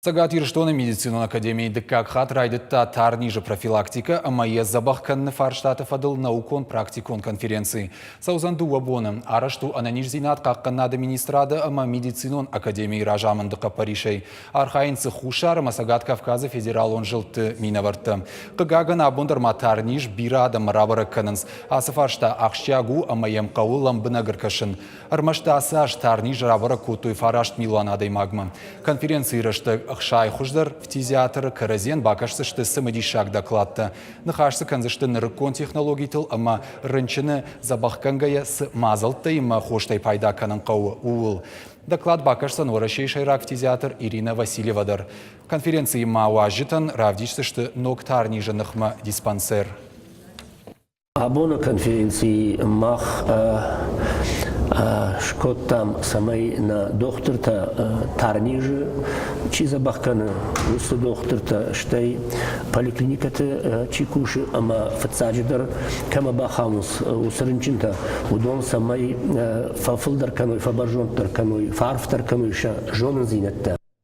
Цӕгат Ирыстоны медицинон академийы дыккаг хатт райдыдта тарнизы профилактикӕ ӕмӕ йӕ дзӕбӕх кӕныны фарстаты фӕдыл наукон-практикон конференци. Цӕудзӕн дыууӕ боны. Арӕзт у ӕнӕниздзинад хъахъхъӕнынады министрады ӕмӕ медицинон академийы разамынды хъӕппӕрисӕй. Архайынц дзы Хуссар ӕмӕ Цӕгат Кавказы федералон зылдты минӕвӕрттӕ. Хъыгагӕн, абон дӕр ма тарниз бирӕ адӕммӕ рабӕрӕг кӕнынц. Ацы фарста ахсджиаг у ӕмӕ йӕм хъӕуы лӕмбынӕг ӕркӕсын. Ӕрмӕст ацы аз тарниз рабӕрӕг кодтой 9 милуан адӕймагмӕ. Конференцийы рӕстӕг ӕхсай хуыздӕр фтизиатры кӕрӕдзийӕн бакӕсдзысты цымыдисаг докладтӕ. Ныхас дзы кӕндзысты нырыккон технологитыл ӕмӕ рынчыны дзӕбӕхгӕнгӕйӕ цы мадзӕлттӕй ӕмӕ хостӕй пайда кӕнын хъӕуы, ууыл. Доклад бакӕсдзӕн Уӕрӕсейы сӕйраг фтизиатр Ирина Васильева дӕр. Конференцийы ма уазджытӕн равдисдзысты ног тарнизы ныхмӕ диспансер. Абоны конференцийы мах скодтам, цӕмӕй нӕ дохтыртӕ тарнизы чи дзӕбӕх кӕны, уыцы дохтыртӕ, стӕй поликлиникӕты чи кусы ӕмӕ фыццаджыдӕр кӕмӕ бахауынц, уыцы рынчынтӕ, уыдон цӕмӕй фӕфылдӕр кӕной, фӕбӕрзонддӕр кӕной, фӕарфдӕр кӕной сӕ зонындзинӕдтӕ.